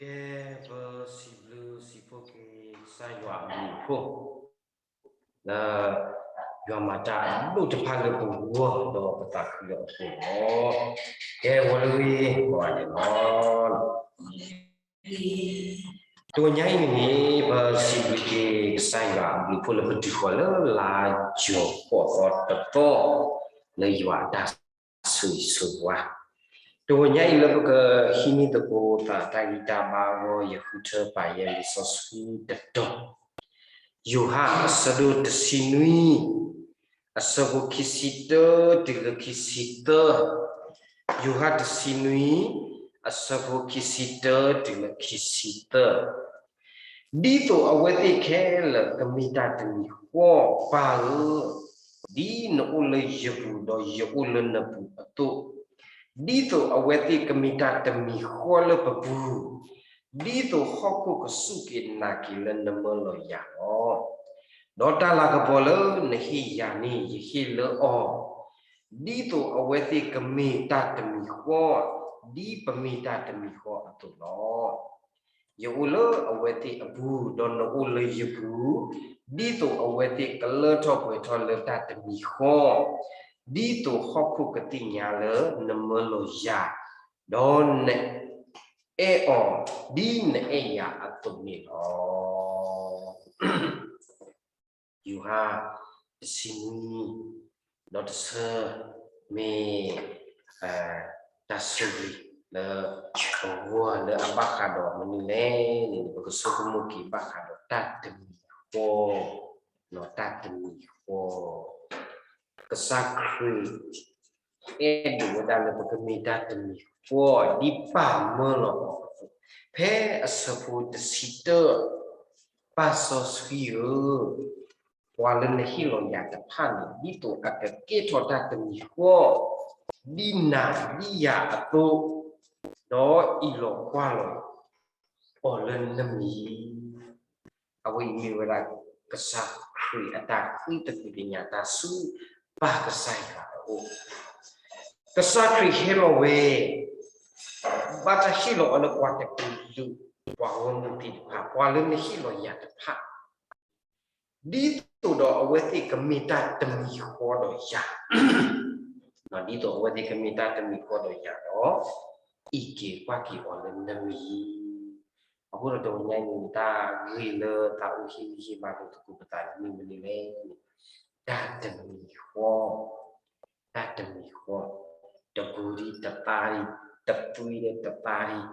ကဲ ပစံးဘျုးစံးဖှိၣ်က့ၤကစၢ်ယွၤအဘျုးအဖှိၣ် လၢ ယွၤမၤတၢ်အဒိၣ်တဖၣ်လၢပဂီၢ် ဒီးပသးခုလၢအဃိလီၤ. ကဲ ဝဲလၢဂ့ၤ ပှၤန့ၣ်လီၤ. တဂီၤညါအံၤန့ၣ် ပစံးဘျုးက့ၤကစၢ်ယွၤအဘျုးအဖှိၣ်လၢပတုၤဃီၤလၢလါယူၤဃိးသီတသီ လၢယွၤအတၢ်ဆိၣ်ဂ့ၤဆိၣ်ဝါ တဂီၤညါအံၤလၢပကဟံးန့ၢ်သကိးသး တၢ်ဂံၢ်တၢ်ဘါအဂီၢ် ယဃုထၢပာ်ယဲလံာ်စီဆှံတတီၤ, ယိၤဟၣ်အဆၢဒိၣ်တဆံနွံ အဆၢဖိခံဆံတၢတုၤလၢခံဆံသၢ, ယိၤဟၣ်တဆံနွံ အဆၢဖိခံဆံတၢတုၤလၢခံဆံသၢ ဒ်သိးအဝဲသ့ၣ်ခဲလၢာ်ကမ့ၢ်တၢ်တမံၤဃီ ပၢ်ဧၢ, ဒ်နအိၣ်လၢယပူၤဒီးယအိၣ်လၢနပူၤအသိး, ဒ်သိးအဝဲသ့ၣ်ကမ့ၢ်တၢ်တမံၤဃီလၢပပူၤ, ဒ်သိးဟီၣ်ခိၣ်ကစူၢ်က့ၤနာ်က့ၤလၢနမၢလီၤယၤလီၤ. ဒီးတၢ်လၤကပီၤလၢနဟ့ၣ်ယၤန့ၣ် ယဟ့ၣ်လၢအီၤ, ဒ်သိးအဝဲသ့ၣ်ကမ့ၢ်တၢ်တမံၤဃီ, ဒ်ပမ့ၢ်တၢ်တမံၤဃီအသိးလီၤ. ယအိၣ်လၢအဝဲသ့ၣ်အပူၤ, ဒီးနအိၣ်လၢယပူၤ, ဒ်သိးအဝဲသ့ၣ်ကလၢထီၣ်ပှဲၤထီၣ်လၢတၢ်တမံၤဃီ, ဒ်သိးဟီၣ်ခိၣ်ကသ့ၣ်ညါလၢနမၢလီၤယၤ, ဒီးနအဲၣ်အီၤ ဒ်နအဲၣ်ယၤအသိးန့ၣ်လီၤ. ယိၤဟၣ်တဆံနွံ ဒီးတဆၢ မ့ၢ် တၢ်ဆိၣ်ဂ့ၤလၢ ပဂီၢ်လၢအဘၣ်ဃးဒီးမနုၤလဲၣ်န့ၣ် ပကဆိကမိၣ်က့ၤဘၣ်ဃးဒီးတၢ်တမံၤဃီ, တၢ်တမံၤဃီ, ကစၢ်ခရံာ် အဲၣ်ဒိးဝဲဒၣ်လၢပကမ့ၢ်တၢ်တမံၤဃီ ဒ်ပၢ်မၢလီၤအီၤအသိး, ဖဲအဆၢဖိတဆံတၢ, ပၢ်စီဆှံဧၢ, ပှၤလၢနဟ့ၣ်လီၤယၤတဖၣ်န့ၣ် ဒ်သိးအကကဲထီၣ်တၢ်တမံၤဃီ, ဒ်နၤဒ်ယၤအသိး, ဒီးအံးလီၤကွၢ်လီၤ အီၤလၢနမံၤ, အဝဲအံၤမ့ၢ်ဝဲဒၣ်ကစၢ်ခရံာ်အတၢ်ဃ့သကွံၢ်ကညးတၢ်ဆူပၢ်ကစၢ်ယွၤအအိၣ်, ကစၢ်ခရံာ်ဟဲလီၤဝဲ ဘၣ်တၢ်ဟ့ၣ်လီၤအီၤလၢပှၤတကလုာ်, ပှၤဂီၢ်မုၢ်သ့ၣ်တဖၣ်, ပှၤလၢနဟ့ၣ်လီၤယၤတဖၣ် ဒ်သိးဒီးအဝဲသ့ၣ်ကမ့ၢ်တၢ်တမံၤဃီဒီးယၤ, ဒ်သိးအဝဲသ့ၣ်ကမ့ၢ်တၢ်တမံၤဃီဒီးယၤဒီး, အံးက့ၤကွၢ်က့ၤအီၤလၢနမံၤ, အဃိဒီးတဂီၤညါအံၤန့ၣ် တၢ်ဂ့ၢ်လၢသးအိၣ်ဟ့ၣ်ဂံၢ်ဟ့ၣ်ဘါလိာ်သကိးပသးန့ၣ်မ့ၢ်မနုၤလဲၣ်န့ၣ်, တၢ်တမံၤဃီ, တၢ်တမံၤဃီ, တဘူးဒံးတသါဒံး, တသွံဒံးတသါဒံး,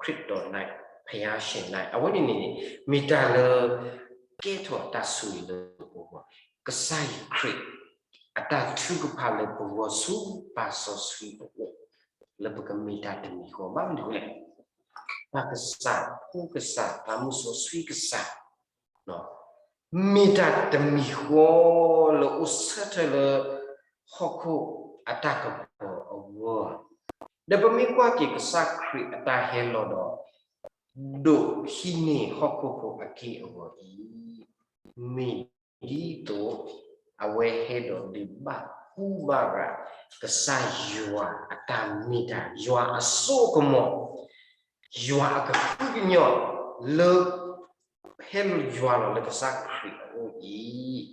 ခရံာ်တီၤန့ၣ်, ဖယါရှ့ၣ်န့ၣ်, အဝဲန့ၣ်န့ၣ်န့ၣ် မ့ၢ်တၢ်လၢ ကဲထီၣ်တၢ်ဆိၣ်ဂ့ၤလၢပဂီၢ်, ကစၢ်ယ့ၣ်ၡူးခရံာ် အတၢ်ထုကဖၣ်လၢပဂီၢ်ဆူပၢ်စီဆှံအအိၣ်, လၢပကမ့ၢ်တၢ်တမံၤဃီ, ဘၣ်မနုၤလဲၣ်, ပၢ်ကစၢ်, ဖိကစၢ်, သးမုၢ်စီဆှံကစၢ် မ့ၢ်တၢ်တမံၤဃီလၢအိၣ်ဆၢထၢၣ်လၢ ဟီၣ်ခိၣ်အတၢ်ကပီၤအဂီၢ်, ဒီးပမ့ၢ်ကွၢ်က့ၤကစၢ်ခရံာ်အတၢ်ဟဲလီၤဒီး ဒိးဟံးန့ၢ်ဟီၣ်ခိၣ်ဖိအက့ၢ်အဂီၤအံၤ, မ့ၢ်ဒ်သိး အဝဲဟဲဒီးဒုးဘၣ်ကူဘၣ်ဂာ် ကစၢ်ယွၤအတၢ်မ့ၢ်တၢ်, ယွၤအစိအကမီၤ, ယွၤအကဟုကညီၢ်လၢ ဟဲလီၤယွၤလီၤလၢကစၢ်ခရံာ်အအိၣ်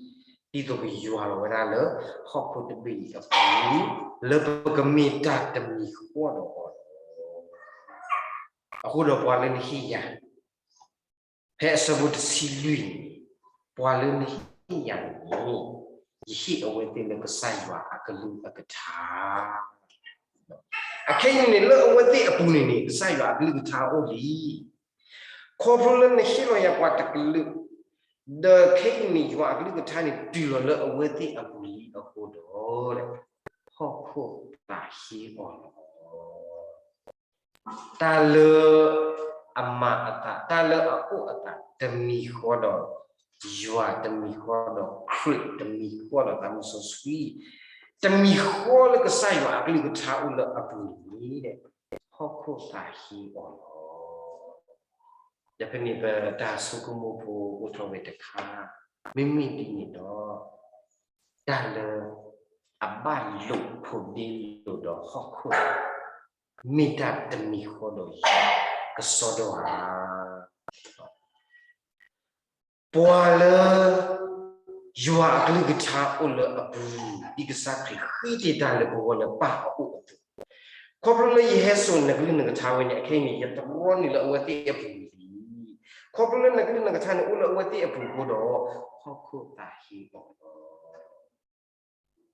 အံၤ, ဒ်သိးကယွၤလီၤဝဲဒၣ်လၢဟီၣ်ခိၣ်တဘ့ၣ်အံၤအပူၤ, လၢပကမ့ၢ်တၢ်တမံၤဃီဒီးအီၤလီၤ. အဃိဒီးပှၤလၢနဟ့ၣ်ယၤ ဖဲအဆၢဖိတဆံလွံၢ်န့ၣ်, ပှၤလၢနဟ့ၣ်ယၤန့ၣ်, ယဟ့ၣ်အဝဲသ့ၣ်လၢကစၢ်ယွၤအကလုၢ်အကထါ, အခဲအံၤန့ၣ် လၢအဝဲသ့ၣ်အပူၤန့ၣ်န့ၣ် ကစၢ်ယွၤအကလုၢ်ကထါအိၣ်လံ. ခီဖျိလၢနဟ့ၣ်လီၤယၤပှၤတကလုာ်, ဒီးခဲအံၤန့ၣ် ယွၤအကလုၢ်ကထါန့ၣ် တုၤလီၤလၢအဝဲသ့ၣ်အပူၤလံအဃိဒီး, ဟီၣ်ခိၣ်သးဟ့အီၤလီၤ. တၢ်လၢအမၤအသး, တၢ်လၢအအိၣ်အသးတမံၤဃီဒီးယွၤ, တမံၤဃီဒီးခရံာ်, တမံၤဃီဒီးသးမုၢ်စီဆှံ, တမံၤဃီလၢကစၢ်ယွၤအကလုၢ်ကထါအိၣ်လၢအပူၤန့ၣ်, ဟီၣ်ခိၣ်သးဟ့အီၤလီၤ. ဒီးဖဲန့ၣ်ပတၢ်ဆိကမိၣ်ဖိအိၣ်ထီၣ်ဝဲတခါ, မ့မ့ၢ်ဒ်န့ၣ်ဒီး, တၢ်လၢအဘၣ်လိာ်ဖိးဒ့လိာ်ဒီးဟီၣ်ခိၣ် မ့ၢ်တၢ်တမံၤဃီဒီးယွၤ, ကစီဒီဧါ. ပှၤလၢ ယွၤအကလုၢ်ကထါအိၣ်လၢအပူၤ, ဒ်ကစၢ်ခရံာ်ဃ့တ့ၢ်တၢ်လၢပဂီၢ်လၢပၢ်အအိၣ်အသိး, ခီဖျိလၢယဟဲစိာ်နကလုၢ်နကထါဝဲန့ၣ် အခဲအံၤန့ၣ် ယတြီန့ၢ်လၢအဝဲသ့ၣ်အပူၤလံ. ခီဖျိလၢနကလုၢ်နကထါန့ၣ်အိၣ်လၢအဝဲသ့ၣ်အပူၤအဃိဒီး ဟီၣ်ခိၣ်သးဟ့အီၤလီၤ.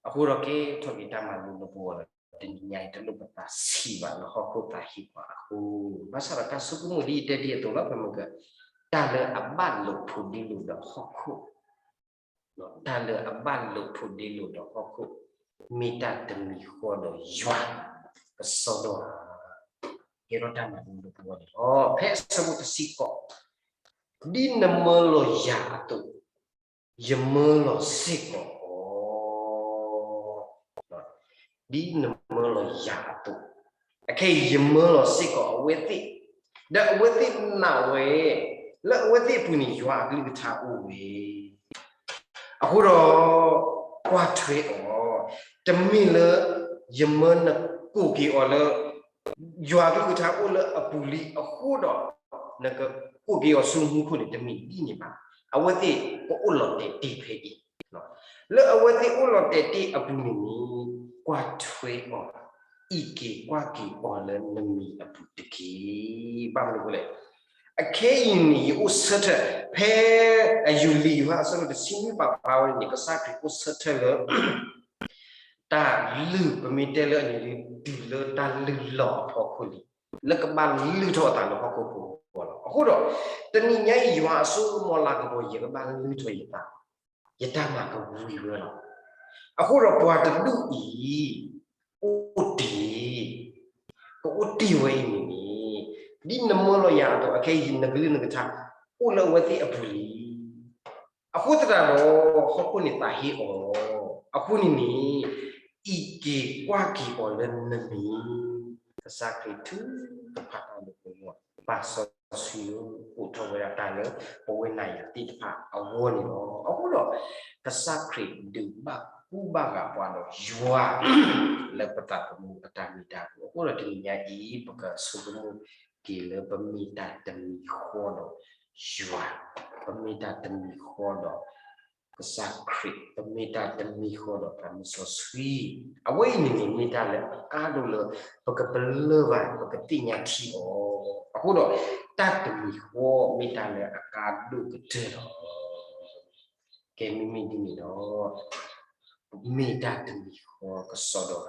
အဃိဒီးကဲထီၣ်က့ၤတၢ်မၤလိလၢပဂီၢ်လၢ တနံၤညါအံၤ တလိၣ်ပသးဆံးဘၣ်လၢဟီၣ်ခိၣ်သးဟ့ပှၤအဃိ, ဘၣ်ဆၣ်ဒီးတၢ်ဆိကမိၣ်ဒ်ယတဲဒ်အသိးလီၤ, ပမ့ၢ်က တၢ်လၢအဘၣ်လိာ်ဖိးဒ့လိာ်ဒီးဟီၣ်ခိၣ်, တၢ်လၢအဘၣ်လိာ်ဖိးဒ့လိာ်ဒီးဟီၣ်ခိၣ် မ့ၢ်တၢ်တမံၤဃီဒီးယွၤ ကစီဒီဧါ. ကဲထီၣ်တၢ်မၤလိလၢပဂီၢ်န့ၣ်လီၤ. ဖဲအဆၢဖိတဆံဃိး, ဒ်နမၢလီၤယၤအသိး ယမၢလီၤစ့ၢ်ကီးအီၤ, ဒ်နမၢလီၤယၤအသိး, အခဲအံၤယမၢလီၤစ့ၢ်ကီးအဝဲသ့ၣ်, ဒီးအဝဲသ့ၣ်နာ်ဝဲ, လၢအဝဲသ့ၣ်အပူၤန့ၣ် ယွၤအကလုၢ်ကထါအိၣ်ဝဲ အဃိဒီး ကွၢ်ထွဲအီၤ, တမ့ၢ်လၢ ယမၢနကိးက့ၤအီၤလၢ ယွၤကလုၢ်ကထါအိၣ်လၢအပူၤလံအဃိဒီး နကကိးက့ၤအီၤဆူမူခိၣ်န့ၣ် တမ့ၢ်ဒ်န့ၣ်ဘၣ်. အဝဲသ့ၣ်ကအိၣ်လီၤတဲာ်တ့ၢ်ဖဲအံၤ, လၢအဝဲသ့ၣ်အိၣ်လီၤတဲာ်တ့ၢ်အပူၤန့ၣ်န့ၣ် ကွၢ်ထွဲအီၤ, အံးက့ၤကွၢ်က့ၤအီၤလၢနမံၤအပူၤတက့ၢ်. ဘၣ်မနုၤအဃိလဲၣ်, အခဲအံၤန့ၣ် ယအိၣ်ဆၢထၢၣ် ဖဲအယူၢ်လံာ်ယိၤဟၣ်အဆၢဒိၣ်တဆံနွံပာ်ဖျါဝဲန့ၣ် ကစၢ်ခရံာ်အိၣ်ဆၢထၢၣ်လၢ တၢ်လုၢ် ပမ့ၢ်တဲလၢအန့ၣ် တုၤလၢတၢ်လုၢ်လီၢ်အဖီခိၣ်လံ, လၢကဘၣ်လုၢ်ထီၣ်အသးလၢဟီၣ်ခိၣ်ဖိအဂီၢ်လီၤ. အဃိဒီး တနံၤညါအံၤ ယွၤအစိကမီၤလၤကပီၤ ယကဘၣ်လုၢ်ထီၣ်ယသး, ယတၢ်မၤကဝံၤဝဲလီၤ. အဃိဒီးပှၤတဒူၣ်အံၤ အိၣ်တ့ၢ်, ကအိၣ်တ့ၢ်ဝဲအံၤန့ၣ်န့ၣ် ဒ်နမၢလီၤယၤအသိး အခဲအံၤနကလုၢ်နကထါ အိၣ်လၢအဝဲသ့ၣ်အပူၤလံ. အဃိသတးဒီး ဟီၣ်ခိၣ်န့ၣ်သးဟ့အီၤ, အဃိန့ၣ်န့ၣ် အံးက့ၤကွၢ်က့ၤအီၤလၢနမံၤ, ကစၢ်ခရံာ်ထုကဖၣ်တၢ်လၢပဂီၢ်, ပာ်စီဆှံလၢ အိးထီၣ်ဝဲဒၣ်တၢ်လၢပဝဲနၤယၤသ့ၣ်တဖၣ်အဂီၢ်န့ၣ်လီၤ. အဃိဒီး ကစၢ်ခရံာ်ဒုးဘၣ်ကူဘၣ်ဂာ်ပှၤဒီးယွၤ လၢပသးသမူအတၢ်မ့ၢ်တၢ်တီအပူၤ, အဃိဒီးတနံၤညါအံၤ ပကဆိကမိၣ်က့ၤလၢပမ့ၢ်တၢ်တမံၤဃီဒီးယွၤ, ပမ့ၢ်တၢ်တမံၤဃီဒီး ကစၢ်ခရံာ်, ပမ့ၢ်တၢ်တမံၤဃီဒီးပှၤမုၢ်စီဆှံ, အဝဲအံၤန့ၣ်န့ၣ် မ့ၢ်တၢ်လၢအကါဒိၣ်လၢ ပကပလၢၢ်ဘၣ် ပကသ့ၣ်ညါထံအီၤ, အဃိဒီး တၢ်တမံၤဃီမ့ၢ်တၢ်လၢအကါဒိၣ်ကတၢၢ်လီၤ. ကဲမ့မ့ၢ်ဒ်န့ၣ်ဒီး မ့ၢ်တၢ်တမံၤဃီကစီဒီဧါ.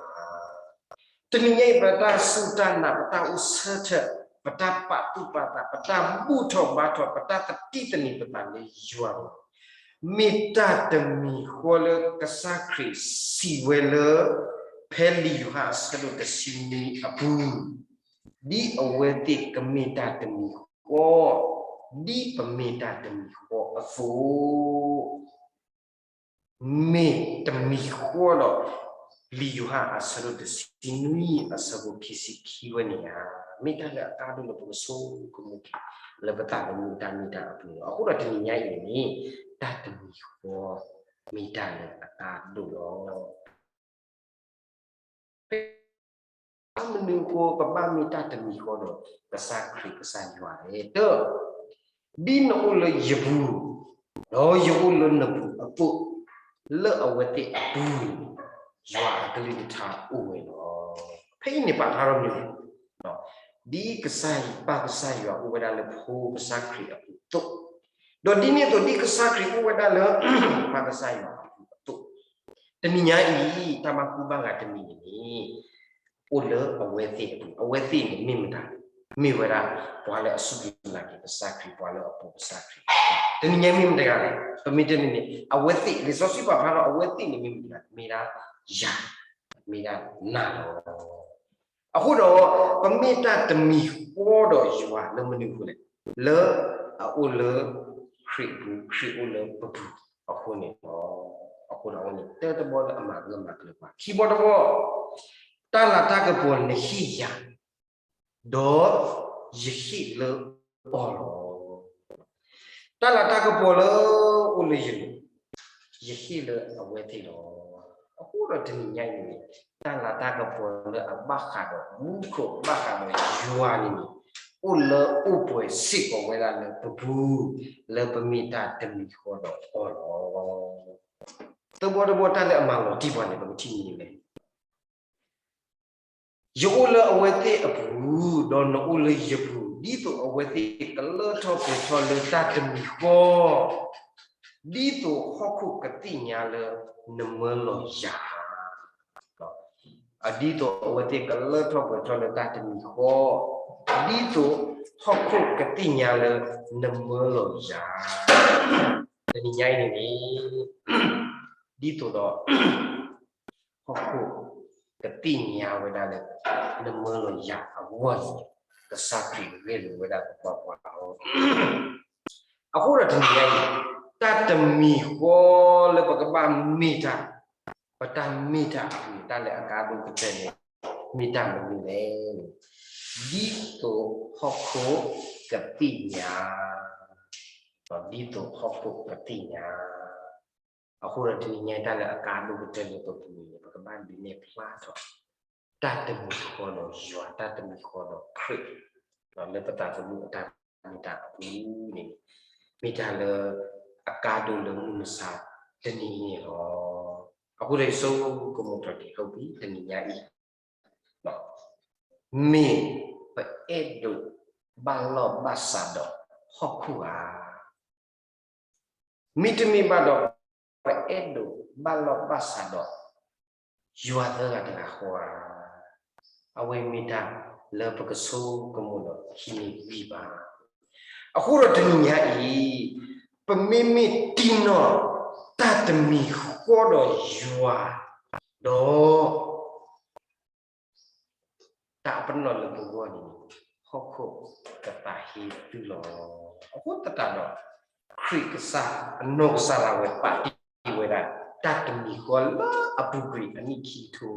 တနံၤညါအံၤ ပတၢ်စူၢ်တၢ်နာ် ပတၢ်အိၣ်ဆၢထၢၣ် ပတၢ်ပာ်သူၣ်ပာ်သး ပတၢ်ဘူၣ်ထီၣ်ဘါထီၣ် ပတၢ်သတံၢ်သန့ၤပသးလၢယွၤန့ၣ် မ့ၢ်တၢ်တမံၤဃီလၢကစၢ်ခရံာ်စံးဝဲလၢ ဖဲလံာ်ယိၤဟၣ်အဆၢဒိၣ်တဆံနွံအပူၤ, ဒ်အဝဲသ့ၣ်ကမ့ၢ်တၢ်တမံၤဃီ, ဒ်ပမ့ၢ်တၢ်တမံၤဃီအသိး မ့ၢ်တမံၤဃီဒီး လံာ်ယိၤဟၣ်အဆၢဒိၣ်တဆံနွံအဆၢဖိခံဆံခံဝဲန့ၣ်ဧါ. မ့ၢ်တၢ်လၢအကါဒိၣ်လၢပကဆိကမိၣ်က့ၤ လၢပသးသမူတၢ်မ့ၢ်တၢ်အပူၤလီၤ. အဃိဒီးတနံၤညါအံၤန့ၣ် တၢ်တမံၤဃီ မ့ၢ်တၢ်လၢအကါဒိၣ်လီၤ. ဘၣ်မနုၤအဃိ ပဘၣ်မ့ၢ်တၢ်တမံၤဃီဒီး ကစၢ်ခရံာ်ကစၢ်ယွၤလဲၣ်. တၢ် ဒ်နအိၣ်လၢယပူၤ, ဒီးယအိၣ်လၢနပူၤအသိး, လၢအဝဲသ့ၣ်အပူၤန့ၣ် ယွၤအကလုၢ်ကထါအိၣ်ဝဲလီၤ. ဖဲအံၤန့ၣ်ပာ်ဖျါထီၣ်မ့ၢ် ဒ်ကစၢ်ယွၤ ပၢ်ကစၢ်ယွၤအိၣ်ဝဲဒၣ်လၢဖိကစၢ်ခရံာ်အပူၤအသိး, ဒီးဒ်န့ၣ်အသိး ဒ်ကစၢ်ခရံာ်အိၣ်ဝဲဒၣ်လၢ ပၢ်ကစၢ်ယွၤအပူၤအသိး, တနံၤညါအံၤ တၢ်ဘၣ်ကူဘၣ်ဂာ်တမံၤန့ၣ် အိၣ်လၢအဝဲသ့ၣ်အပူၤ, အဝဲသ့ၣ်န့ၣ်မ့ၢ်မတၤလဲၣ်, မ့ၢ်ဝဲဒၣ် ပှၤလၢအစူၢ်က့ၤနာ်က့ၤကစၢ်ခရံာ်, ပှၤလၢအပိာ်ကစၢ်ခရံာ်, တနံၤညါမ့ၢ်မတၤတဂၤလဲၣ်, ပမ့ၢ်တဲန့ၣ်န့ၣ် အဝဲသ့ၣ်, လံာ်စီဆှံပာ်ဖျါထီၣ်အဝဲသ့ၣ်န့ၣ်မ့ၢ်မတၤလဲၣ်, မ့ၢ်ဒၣ်ယၤ, မ့ၢ်ဒၣ်နၤလီၤ. အဃိဒီး ပမ့ၢ်တၢ်တမံၤဃီဒီးယွၤလၢမနုၤအဃိလဲၣ်, လၢအအိၣ်လၢခရံာ်ပူၤ, ခရံာ်အိၣ်လၢပပူၤအဃိန့ၣ်လီၤ. အဃိဒီးအဝဲန့ၣ် တၢတဘီလၢအမၤဂၢၢ်မၤကျၢၤပှၤ, ခံဘီတဘီ, တၢ်လၤတၢ်ကပီၤနဟ့ၣ်ယၤ, ဒီးယဟ့ၣ်လၢအီၤလီၤ. တၢ်လၤတၢ်ကပီၤလၢအိၣ်လၢယလိၤ, ယဟ့ၣ်လၢအဝဲသ့ၣ်လီၤ. အဃိဒီးတနံၤညါအံၤန့ၣ် တၢ်လၤတၢ်ကပီၤလၢအဘၣ်ဃးဒီးမူခိၣ် ဘၣ်ဃးဒီးယွၤန့ၣ်န့ၣ် အိၣ်လၢအိၣ်ပှဲၤစ့ၢ်ကီးဝဲဒၣ်လၢပပူၤ လၢပမ့ၢ်တၢ်တမံၤဃီဒီးအီၤလီၤ. သၢဘီတဘီတၢ်လၢအမၤလီၤတံၢ်ပှၤန့ၣ် ပကထံၣ်န့ၣ်လဲၣ်. ယအိၣ်လၢအဝဲသ့ၣ်အပူၤ, ဒီးနအိၣ်လၢယပူၤ, ဒ်သိးအဝဲသ့ၣ်ကလၢထီၣ်ပှဲၤထီၣ်လၢတၢ်တမံၤဃီ, ဒ်သိးဟီၣ်ခိၣ်ကသ့ၣ်ညါလၢနမၢလီၤယၤ ဒ်သိးအဝဲသ့ၣ်ကလၢထီၣ်ပှဲၤထီၣ်လၢတၢ်တမံၤဃီ, ဒ်သိးဟီၣ်ခိၣ်ကသ့ၣ်ညါလၢနမၢလီၤယၤ. တနံၤညါအံၤန့ၣ်န့ၣ် ဒ်သိးဒီး ဟီၣ်ခိၣ်ကသ့ၣ်ညါဝဲဒၣ်လၢ နမၢလီၤယၤအဂီၢ်န့ၣ် ကစၢ်ခရံာ်ဂဲၤလိာ်ဝဲဒၣ်သပှၢ်ပှၢ်လီၤ. အဃိဒီးတနံၤညါအံၤ တၢ်တမံၤဃီလၢပကဘၣ်မ့ၢ်တၢ်, ပတၢ်မ့ၢ်တၢ်အပူၤ တၢ်လၢအကါဒိၣ်ကတၢၢ်န့ၣ် မ့ၢ်တၢ်မနုၤလဲၣ်န့ၣ်, ဒ်သိးဟီၣ်ခိၣ်ကသ့ၣ်ညါ, ဒ်သိးဟီၣ်ခိၣ်ကသ့ၣ်ညါ. အဃိဒီးတနံၤညါအံၤ တၢ်လၢအကါဒိၣ်ကတၢၢ်လၢပပူၤန့ၣ် ပကဘၣ်ဒုးနဲၣ်ဖျါထီၣ် တၢ်တမံၤဃီဒီးယွၤ, တၢ်တမံၤဃီဒီးခရံာ်, လၢပသးသမူအတၢ်မ့ၢ်တၢ်အပူၤန့ၣ် မ့ၢ်တၢ်လၢအကါဒိၣ်လၢမုၢ်မဆါတနံၤအံၤန့ၣ်လီၤ. အဃိဒီးယဆိကမိၣ်ထီၣ်က့ၤ ဟီၣ်ဘံ တနံၤညါအံၤ မ့ၢ်ပအဲၣ်ဒိးဘၣ်လီၢ်ဘၣ်စးဒီးဟီၣ်ခိၣ်ဧါ, မ့တမ့ၢ်ဘၣ်ဒီး ပအဲၣ်ဒိးဘၣ်လီၢ်ဘၣ်စးဒီး ယွၤသၢဂၤတဂၤဃီဧါ. အဝဲမ့ၢ်တၢ်လၢပကဆိကမိၣ်ဒီးဟံးန့ၢ်ဂံၢ်ဘါ. အဃိဒီးတနံၤညါအံၤ ပမ့မ့ၢ်တံၢ်နီၢ်တၢ်တမံၤဃီဒီးယွၤ ဒီး တၢ်အပနီၣ်လၢပဂီၢ်န့ၣ် ဟီၣ်ခိၣ်ကသးဟ့သုလီၤ. အဃိသတးဒီး ခရံာ်ကစၢ်အနီၢ်ကစၢ်ဒၣ်ဝဲ ပာ်တ့ၢ်ဝဲဒၣ် တၢ်တမံၤဃီလၢအပူၤကွံာ်အနံၣ်ခံကထိ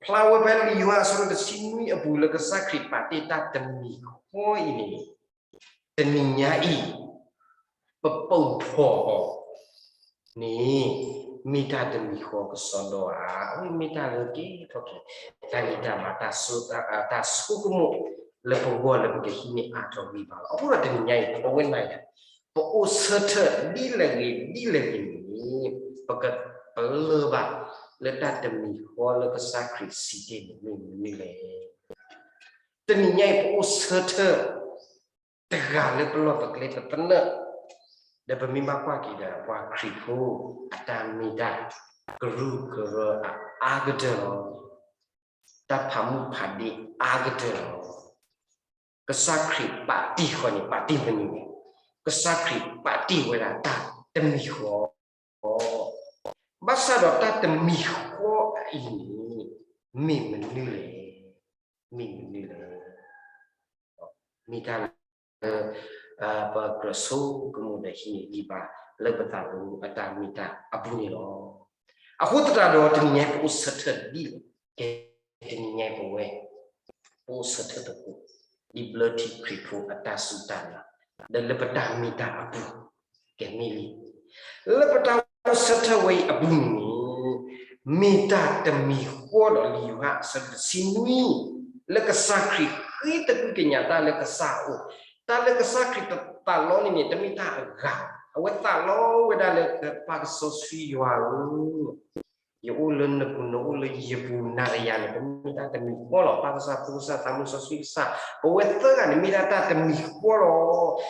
ဖျါဝဲဖဲလံာ်ယိၤဟၣ်အဆၢဒိၣ်တဆံနွံအပူၤ လၢကစၢ်ခရံာ်ပာ်တ့ၢ်တၢ်တမံၤဃီအံၤန့ၣ် တနံၤညါအံၤ ပပိာ်ဖီၣ်အီၤန့ၣ် မ့ၢ်တၢ်တမံၤဃီကစီဒီဧါ. အဝဲမ့ၢ်တၢ်လၢကဲထီၣ်က့ၤ တၢ်ဂံၢ်တၢ်ဘါ တၢ်ဆိကမိၣ် လၢပဂီၢ်လၢပကဟံးန့ၢ်အါထီၣ်ဂံၢ်ဘါလီၤ. အဃိဒီးတနံၤညါအံၤ ပဝဲနၤယၤ ပအိၣ်ဆၢထၢၣ်ဒ်လဲၣ်ဂ့ၤဒ်လဲၣ်ဂ့ၤန့ၣ် ပကပလၢၢ်ဘၣ် လၢတၢ်တမံၤဃီလၢကစၢ်ခရံာ်စံးတ့ၢ်န့ၣ် မ့ၢ်မနုၤလဲၣ်. တနံၤညါအံၤ ပအိၣ်ဆၢထၢၣ် တဂၤလၢပလီၢ်ပကျဲပသနၢၣ်, ဒီးပမ့ၢ်ဘၣ်ကွၢ်က့ၤဒီး ပှၤခရံာ်ဖိအတၢ်မ့ၢ်တၢ်ကရူၢ်ကရၢအအါကတၢၢ်လီၤ. တၢ်ဖးမုၢ်ဖးဒ့အါကတၢၢ်လီၤ. ကစၢ်ခရံာ်ပာ်တ့ၢ်ဃီန့ၣ် ပာ်တ့ၢ်မနုၤလဲၣ်. ကစၢ်ခရံာ်ပာ်တ့ၢ်ဝဲဒၣ်တၢ်တမံၤဃီ ဘၣ်ဆၣ်ဒီးတၢ်တမံၤဃီအံၤန့ၣ် မ့ၢ်မနုၤလဲၣ်, မ့ၢ်မနုၤလဲၣ်. မ့ၢ်တၢ်လၢ ပကြၢးဆိကမိၣ်ဒီးဟံးန့ၢ်ဂံၢ်ဘါ လၢပသးသမူအတၢ်မ့ၢ်တၢ်အပူၤန့ၣ်လီၤ. အဃိသတးဒီး တနံၤညါပအိၣ်ဆၢထၢၣ်ဒ်လဲၣ်, ကဲတနံၤညါပဝဲ ပအိၣ်ဆၢထၢၣ်သကိး ဒ်ဘျၢထံခရံာ်ဖိအတၢ်စူၢ်တၢ်နာ် ဒီးလၢပတၢ်မ့ၢ်တၢ်အပူၤ ကဲမ့ၢ်လံ. လၢပတၢ်အိၣ်ဆၢထၢၣ်ဝဲအံၤအပူၤန့ၣ် မ့ၢ်တၢ်တမံၤဃီဒီးလံာ်ယိၤဟၣ်အဆၢဒိၣ်တဆံနွံ လၢကစၢ်ခရံာ်ဃ့သကွံၢ်ကညးတၢ်လၢကစၢ်အအိၣ်, တၢ်လၢကစၢ်ခရံာ်တသးလီန့ၣ်န့ၣ် တမ့ၢ်တၢ်အဂၤ, အဝဲသးလီဝဲဒၣ်လၢ ပၢ်ကစီဆှံယွၤဧၢ ယအိၣ်လၢနပူၤ နအိၣ်လၢယပူၤ နၤဒီးယၤန့ၣ် ပမ့ၢ်တၢ်တမံၤဃီလီၤ. ပၢ်ကစၢ် ဖိကစၢ် သးမုၢ်စီဆှံကစၢ် ပဝဲသၢဂၤန့ၣ် မ့ၢ်ဒၣ်တၢ်တမံၤဃီလီၤ.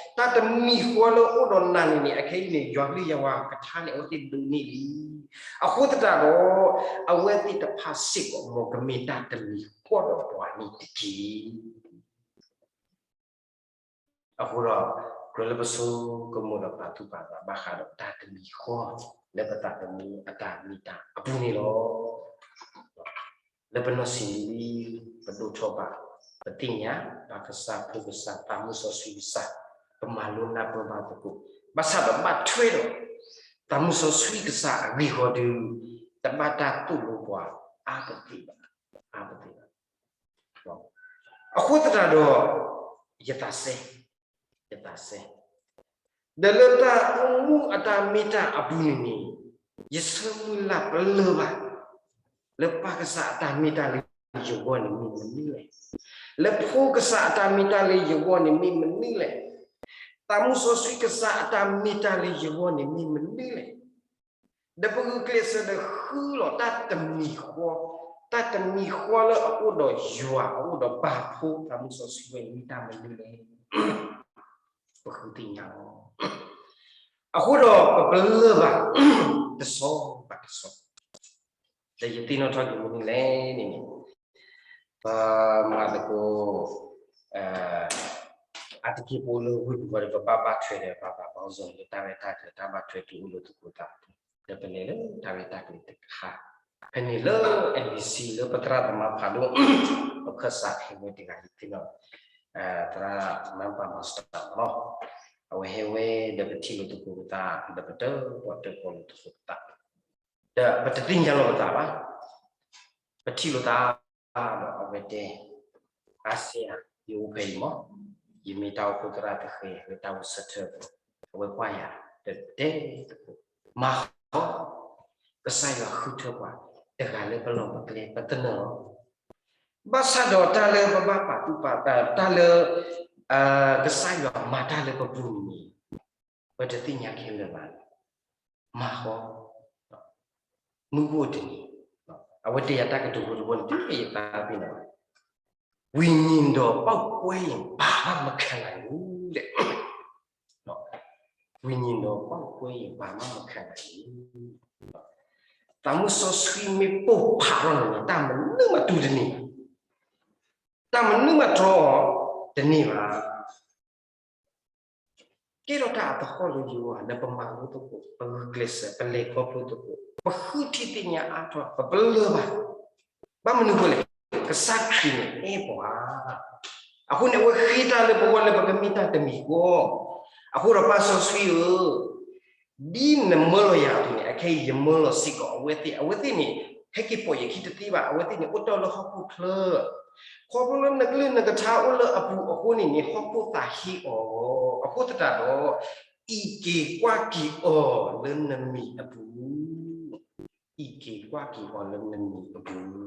တၢ်တမံၤဃီလၢအိၣ်ဒီးနၤန့ၣ်န့ၣ် အခဲအံၤန့ၣ် ယွၤကလုၢ်ယွၤကထါန့ၣ် အဝဲသ့ၣ်ဒိးန့ၢ်လံ. အဃိသတးဒီး အဝဲသ့ၣ်တဖၣ်စ့ၢ်ကီး မ်ကမ့ၢ်တၢ်တမံၤဃီဒီးပှၤန့ၣ်တက့ၢ်. အဃိဒီး ကြၢးလၢပဆိကမိၣ်ဒီးပာ်သူၣ်ပာ်သးဘၣ်ဃးဒီးတၢ်တမံၤဃီ လၢပသးသမူအတၢ်မ့ၢ်တၢ်အပူၤန့ၣ်လီၤ. လၢပနီၢ်ဆံးလံ ပဒိၣ်ထီၣ်ဘၣ် ပသ့ၣ်ညါ ပၢ်ကစၢ် ဖိကစၢ် သးမုၢ်စီဆှံကစၢ် ပမၤလိနၢ်ပၢၢ်ဘၣ်သကိး ဘၣ်ဆၣ်ဒီးဘၣ်ထွဲဒီး သးမုၢ်စီဆှံကစၢ်အဂ့ၢ်ဃီဒီး တဘၣ်တၢ်သိၣ်လိပှၤအါပသ့ၣ်ဘၣ်, အါပသ့ၣ်ဘၣ်. အဃိသတးဒီး ယသးစဲ ယသးစဲ ဒီးလၢတၢ်အိၣ်မူအတၢ်မ့ၢ်တၢ်အပူၤန့ၣ်န့ၣ် ယဆၢမုၢ်လၢ်ပလၢၢ်ဘၣ် လၢပၢ်ကစၢ်အတၢ်မ့ၢ်တၢ်လၢ လၢယဂီၢ်န့ၣ်မ့ၢ်မနုၤလဲၣ်. လၢဖိကစၢ်အတၢ်မ့ၢ်တၢ်လၢယဂီၢ်န့ၣ်မ့ၢ်မနုၤလဲၣ်. သးမုၣ်စီဆှံကစၢ်အတၢ်မ့ၢ်တၢ်လၢယဂီၢ်န့ၣ်မ့ၢ်မနုၤလဲၣ်. ဒီးပဂုာ်ကျဲးစၢးဒီးဃုလီၤတၢ်တမံၤဃီ, တၢ်တမံၤဃီလၢအအိၣ်ဒီးယွၤ အအိၣ်ဒီးပၢ်ဖိ သးမုၣ်စီဆှံဝဲန့ၣ်မ့ၢ်တၢ်မနုၤလဲၣ်. ပဃုသ့ၣ်ညါလီၤ. အဃိဒီးပပလၢၢ်ဘၣ် တဆီဘၣ်တဆီ, ဒီးယသ့ၣ်နီၣ်ထီၣ်က့ၤမနုၤလဲၣ်န့ၣ်န့ၣ်, ပမၤသကိး အါတက့ၢ်ပအိၣ်လၢဝ့ၢ်ပူၤဃီဒီး ပဘၣ်ဘၣ်ထွဲဒီး ပဘၣ်ဘၣ်ဘၣ်အီၤလၢတၢ်ရဲၣ်တၢ်ကျဲၤ တၢ်ဘၣ်ထွဲတုၤအိၣ်လၢသကိးသး, ဒီးပလဲၤလၢတၢ်ရဲၣ်တၢ်ကျဲၤတခါ, ဖဲန့ၣ်လၢ NBC လၢပသရၣ်သမါဖးဒိၣ် ပခၢၣ်စးဟဲဝဲတဂၤအံၤသ့ၣ်နီၣ်, သရၣ်မၤပာ်မၤစတၢ်လီၤ. အဝဲဟဲဝဲဒီးပထံၣ်လိာ်သကိးပသး ဒီးပတၢၣ်ပီၣ်တၢၣ်ပီလိာ်သကိးပသး ဒီးပတသ့ၣ်ညါလီၤပသးဘၣ်. ပထံၣ်လိာ်သးဒီးအဝဲတဲ, အါစ့ဧါ, ယအိၣ်ဖဲအံၤမး, ယမ့ၢ်တၢ်အိၣ်ဖှိၣ်သရၣ်တဃဲၤလၢတၢ်အိၣ်ဆၢထၢၣ်အပူၤ, အဝဲကွၢ်ယၤ, ဒီးတဲသကိး, မၤဃီ, ကစၢ်ယွၤဃုထၢပှၤ, တဂၤလၢပလီၢ်ပကျဲပသနၢၣ်လီၤ. ဘၣ်ဆၣ်ဒီးတၢ်လၢပဘၣ်ပာ်သူၣ်ပာ်သး တၢ်လၢ ကစၢ်ယွၤမၤတၢ်လၢပပူၤန့ၣ် ပတသ့ၣ်ညါခဲလၢာ်ဘၣ်. မၤဃီ, မုၢ်အိၣ်တနံၤ, အဝဲတဲယၤတၢ်ကတိၤဖိတဘိန့ၣ် တုၤမ့ၢ်ယသးပ့ၤနီၣ်ဘၣ်, ဝိညာဉ်တော်ပေါက်ကွဲရင် ဘာမှမခံနိုင်ဘူးတဲ့, ဝိညာဉ်တော်ပေါက်ကွဲရင် ဘာမှမခံနိုင်ဘူး. သးမုၣ်စီဆှံမ့ၢ်ပိၢ်ဖးထီၣ်န့ၣ် တၢ်မနုၤမးတူၢ်တန့ၢ်ဘၣ်, တၢ်မနုၤမးတြီအီၤတန့ၢ်ဘၣ်. ကဲထီၣ်တၢ်အသဟီၣ်လၢယဂီၢ် လၢပမၤလိသကိး ပဂုာ်ကျဲးစၢး ပလဲၤခီဖျိသကိး ပဃုထံၣ်သ့ၣ်ညါအါထီၣ် ပပလၢၢ်ဘၣ်. ဘၣ်မနုၤအဃိလဲၣ်, ကစၢ်ခရံာ်န့ၣ်အဲၣ်ပှၤ, အဃိန့ၣ် အဝဲဃ့တၢ်လၢပဂီၢ်လၢပကမ့ၢ်တၢ်တမံၤဃီ, အဃိဒီးပၢ်စီဆှံဧၢ, ဒ်နမၢလီၤယၤအသိးန့ၣ် အခဲအံၤယမၢလီၤစ့ၢ်ကီးအဝဲသ့ၣ်, အဝဲသ့ၣ်န့ၣ် ဟဲက့ၤပိာ်ယခံတသ့ဘၣ်, အဝဲသ့ၣ်န့ၣ် အိၣ်တ့ၢ်လၢဟီၣ်ခိၣ်ချၢ ခီဖျိလၢနကလုၢ်နကထါအိၣ်လၢအပူၤအဃိန့ၣ်န့ၣ် ဟီၣ်ခိၣ်သးဟ့အီၤ, အဃိသတးဒီး အံးက့ၤကွၢ်က့ၤအီၤလၢနမံၤအပူၤ, အံးက့ၤကွၢ်က့ၤအီၤလၢနမံၤအပူၤ,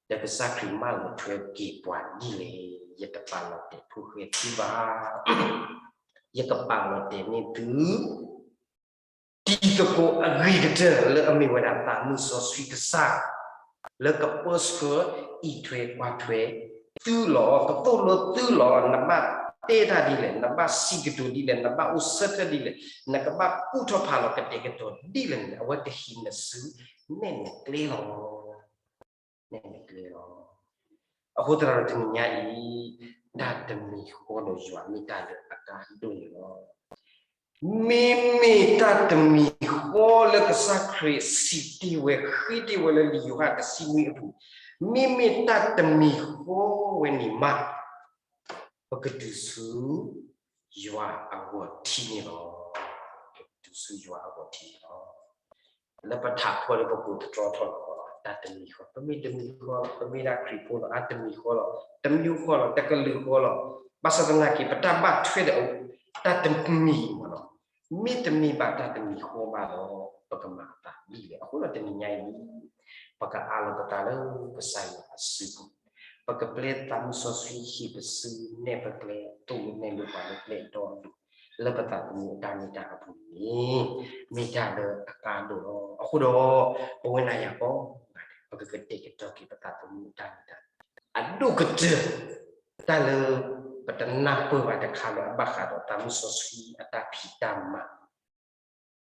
ဒီးကစၢ်ခရံာ်မၢလီၤထွဲက့ၤပှၤဒ်လဲၣ်, ယတပာ်လီၤတဲာ်ဖိဃဲသုဘၣ်, ယကပာ်လီၤတဲာ်န့ၢ်သု တံၤသကိးအဂ့ၤကတၢၢ်လၢအမ့ၢ်ဝဲဒၣ်သးမုၣ်စီဆှံကစၢ်, လၢကပၢဆှၢအံးထွဲကွၢ်ထွဲသုလီၤ, ကသိၣ်လိသုလီၤ, နဘၣ်တဲတၢ်ဒ်လဲၣ်, နဘၣ်စံးကတိၤဒ်လဲၣ်, နဘၣ်အိၣ်ဆၢထၢၣ်ဒ်လဲၣ်, နကဘၣ်ကူၣ်ထီၣ်ဖးလီၤကတဲာ်ကတီၤဒ်လဲၣ်န့ၣ် အဝဲကဟံးနစုနဲၣ်နဲၣ်ကျဲလီၤ. နဲၣ်နဲၣ်ကျဲလီၤ. အဃိသတးဒီးတနံၤညါအံၤ တၢ်တမံၤဃီဒီးယွၤမ့ၢ်တၢ်လၢအကါဒိၣ်န့ၣ်လီၤ. မ့မ့ၢ်တၢ်တမံၤဃီလၢကစၢ်ခရံာ်စံးတ့ၢ်ဝဲ ဃ့တ့ၢ်ဝဲလၢလံာ်ယိၤဟၣ်တဆံနွံအပူၤ, မ့မ့ၢ်တၢ်တမံၤဃီဝဲန့ၣ်မး ပကတုၤဆူယွၤအဂီၢ်ထံးန့ၣ်လီၤ. ပကတုၤဆူယွၤအဂီၢ်ထံးန့ၣ်လီၤ. လၢပထးခိၣ်လၢပကိးသတြီထီၣ်လီၤ တၢ်တမံၤဃီ, ပမ့ၢ်တမံၤဃီလီၤ, ပမ့ၢ်ဒၣ်ခရံာ်ဖိလီၤ, အါတမံၤဃီလီၤ, တမံၤဃီလီၤ, တကလုာ်ဃီလီၤ. ဘၣ်ဆၣ်သနာ်က့ ပတၢ်ဘၣ်ထွဲဒီးတၢ်တမံၤမးလီၤ. မ့တမ့ၢ်ဘၣ်တၢ်တမံၤဃီဘၣ်ဒီး ပကမၤအသးဒ်လဲၣ်. အဃိဒီးတနံၤညါအံၤ ပကအးလီၤပသးလၢကစၢ်ယွၤအစုပူၤ, ပကပျဲသးမုၣ်စီဆှံဟံးပစုနဲၣ်ပကျဲသိၣ်လိနဲၣ်လိပှၤလၢကျဲတီဒူၣ် လၢပသးသမူအတၢ်မ့ၢ်တၢ်အပူၤန့ၣ် မ့ၢ်တၢ်လၢအကါဒိၣ်လီၤ. အဃိဒီး ပဝဲနၤယၤကိးဂၤဒဲး ပကကတဲာ်ကတီၤက့ၤပသးသမူအတၢ်မ့ၢ်တၢ် အဒိၣ်ကတၢၢ် တၢ်လၢပတနၢ်ပၢၢ်ဘၣ်တခါလၢအဘၣ်ဃးဒီးသးမုၣ်စီဆှံအတၢ်ဖံးတၢ်မၤ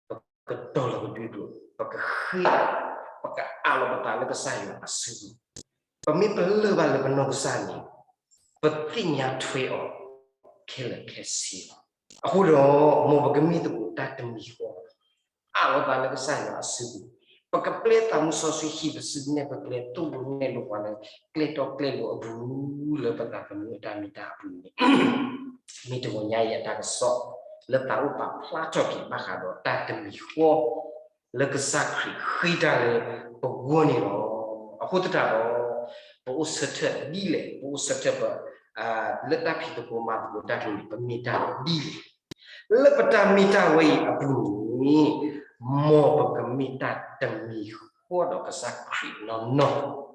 ပကတီၤလီၤပဒုးဒိၣ်, ပကဃ့, ပကအးလီၤပသးလၢကစၢ်ယွၤအစုပူၤ, ပမ့ၢ်ပလၢၢ်ဘၣ်လၢပနီၢ်ကစၢ်န့ၣ် ပသ့ၣ်ညါထွဲအီၤခဲလၢာ်ခဲဆ့လီၤ. အဃိဒီး မ်ပကမ့ၢ်သကိးတၢ်တမံၤဃီ အးလီၤသးလၢကစၢ်ယွၤအစုပူၤ, ပကပျဲသးမုၣ်စီဆှံဟံးပစုနဲၣ်ပကျဲသိၣ်လိနဲၣ်လိပှၤလၢကျဲတီကျဲလိၤအပူၤ လၢပသးသမူအတၢ်မ့ၢ်တၢ်အပူၤန့ၣ် မ့ၢ်တဂီၤညါအံၤအတၢ်ကစီၣ် လၢသးအိၣ်ပာ်ဖျါထီၣ်က့ၤဘၣ်ဃးဒီးတၢ်တမံၤဃီ လၢကစၢ်ခရံာ်ဃ့တၢ်လၢပဂီၢ်န့ၣ်လီၤ. အဃိသတးဒီး ပအိၣ်ဆၢထၢၣ်ဒ်လဲၣ်, ပအိၣ်ဆၢထၢၣ်ပ လၢတၢ်ဖံးသကိးမၤသကိးတၢ်တမံၤ ပမ့ၢ်တၢ်ဒ်လဲၣ်, လၢပတၢ်မ့ၢ်တၢ်ဝဲအံၤအပူၤန့ၣ် မ်ပကမ့ၢ်တၢ်တမံၤဃီဒီးကစၢ်ခရံာ်နီၢ်နီၢ်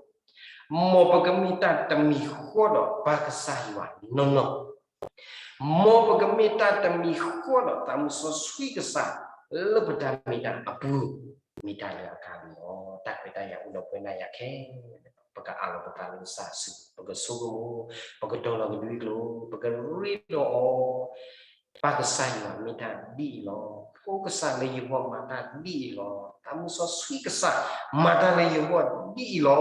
မ်ပကမ့ၢ်တၢ်တမံၤဃီဒီးပၢ်ကစၢ်ယွၤနီၢ်နီၢ်, မ်ပကမ့ၢ်တၢ်တမံၤဃီဒီးသးမုၢ်စီဆှံကစၢ် လၢပတၢ်မ့ၢ်တၢ်အပူၤ မ့ၢ်တၢ်လၢအကါဒိၣ်လီၤ. တၢ်ခွဲးတၢ်ယာ်အိၣ်ဒီးပဝဲဒၣ်ယၤခဲလၢာ်, ပကအးလီၤပသးလၢကစၢ်အစုပူၤ, ပကဆိကမိၣ်, ပကတီၤလီၤကဒွံကျိာ်, ပကရ့ဒီးအီၤ, ပၢ်ကစၢ်ယွၤမ့ၢ်တၢ်ဒ်အံၤလီၤ. ဖိကစၢ်လၢယဂီၢ်မၤတၢ်ဒ်အံၤလီၤ. သးမုၢ်စီဆှံကစၢ် မၤတၢ်လၢယဂီၢ်ဒ်အံၤလီၤ.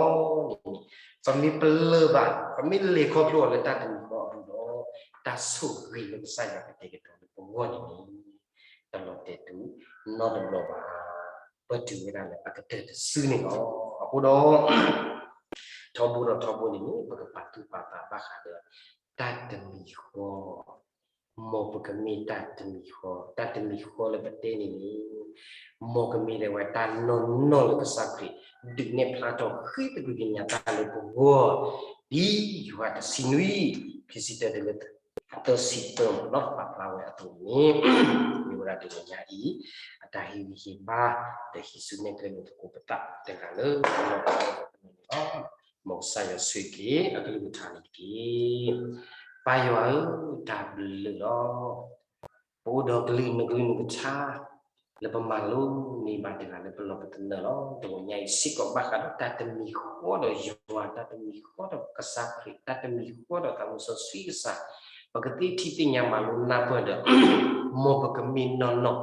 ပမ့ၢ်ပလၢၢ်ဘၣ်, ပမ့ၢ်လဲၤခီဖျိအီၤလၢတၢ်တမံၤဃီအပူၤဒီး, တၢ်ဆိၣ်ဂ့ၤလၢကစၢ်ယွၤကတဲာ်ကတီၤလၢပဂီၢ်န့ၣ်န့ၣ်, တလီၤတဲာ်တုၤနီတဘျီဘၣ်. ပတုၤဝဲဒၣ်လၢအကတၢၢ်တစုန့ၣ်လီၤ. အဃိဒီး ထီဘိဒီးထီဘိန့ၣ်န့ၣ် ပကပာ်သူၣ်ပာ်သးဘၣ်ဃးဒီး တၢ်တမံၤဃီ, မ်ပကမ့ၢ်တၢ်တမံၤဃီ, တၢ်တမံၤဃီလၢပတဲန့ၣ်န့ၣ်, မ်ကမ့ၢ်ဒၣ်ဝဲတၢ်နီၢ်နီၢ်လၢကစၢ်ခရံာ် ဒုးနဲၣ်ဖျါထီၣ်ဃ့သကွံၢ်ကညးတၢ်လၢပဂီၢ်, ဒ်ယိၤဟၣ်တဆံနွံ, ခံဆံတၢတုၤလၢ သၢဆံသၢမးလီၤ. ပာ်ဖျါဝဲအသိးန့ၣ်, မ့ၢ်ဝဲဒၣ်တဂီၤညါအံၤ အတၢ်ဟ့ၣ်ဂံၢ်ဟ့ၣ်ဘါ ဒီးဟံးစုနဲၣ်ကျဲလိာ်သကိးပသးတဂၤလၢ ပလီၢ်ပသနၢၣ်န့ၣ်လီၤ. မ်ကစၢ်ယွၤဆိၣ်ဂ့ၤက့ၤအကလုၢ်ကထါန့ၣ်တက့ၢ်. ပၢ်ယွၤဧၢ, တၢ်ဘျုးလီၤ. ပအိၣ်ဒီးကလုၢ်နကလုၢ်နကထါ လၢပမၤလိန့ၢ်ဘၣ်တဂၤလၢပလီၢ်ပသနၢၣ်လီၤ. တဂီၤညါအံၤစ့ၢ်ကီး ဘၣ်ဃးဒီးတၢ်တမံၤဃီဒီးယွၤ, တၢ်တမံၤဃီဒီးကစၢ်ခရံာ်, တၢ်တမံၤဃီဒီးသးမုၢ်စီဆှံကစၢ်, ပကသ့ထံၣ်သ့ၣ်ညါမၤလိနၢ်ပၢၢ်ဒီး မ်ပကမ့ၢ်နီၢ်နီၢ်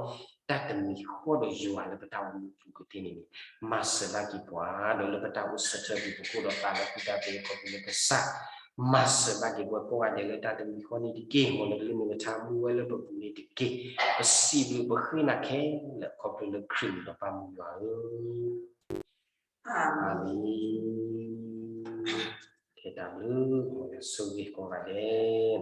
တၢ်တမံၤဃီဒီးယွၤလၢပတၢ်အိၣ်မူပူၤကသ့န့ၣ်န့ၣ်, မၤစၢၤဘၣ်က့ၤပှၤ, ဒီးလၢပတၢ်အိၣ်ဆၢထၢၣ်ပူၤ ပကအိၣ်ဒီးသးလီၤဃံလၤသးလၢခီဖျိလၢကစၢ်, မၤစၢၤဘၣ်က့ၤပှၤကိးဂၤဒဲးလၢတၢ်တမံၤဃီန့ၣ်တက့ၢ်. မ်နကလုၢ်နကထါမူဝဲလၢပပူၤန့ၣ်တက့ၢ်. ပစံးဘျုးပဃ့နၤခဲလၢာ် ခီဖျိလၢခရံာ်မံၤလီၤ ပၢ်မုၢ်ယွၤဧၢ, အၤမ့ၣ်. ကဲတၢ်ဘျုး, မ်ယွၤဆိၣ်ဂ့ၤကိးဂၤဒဲး.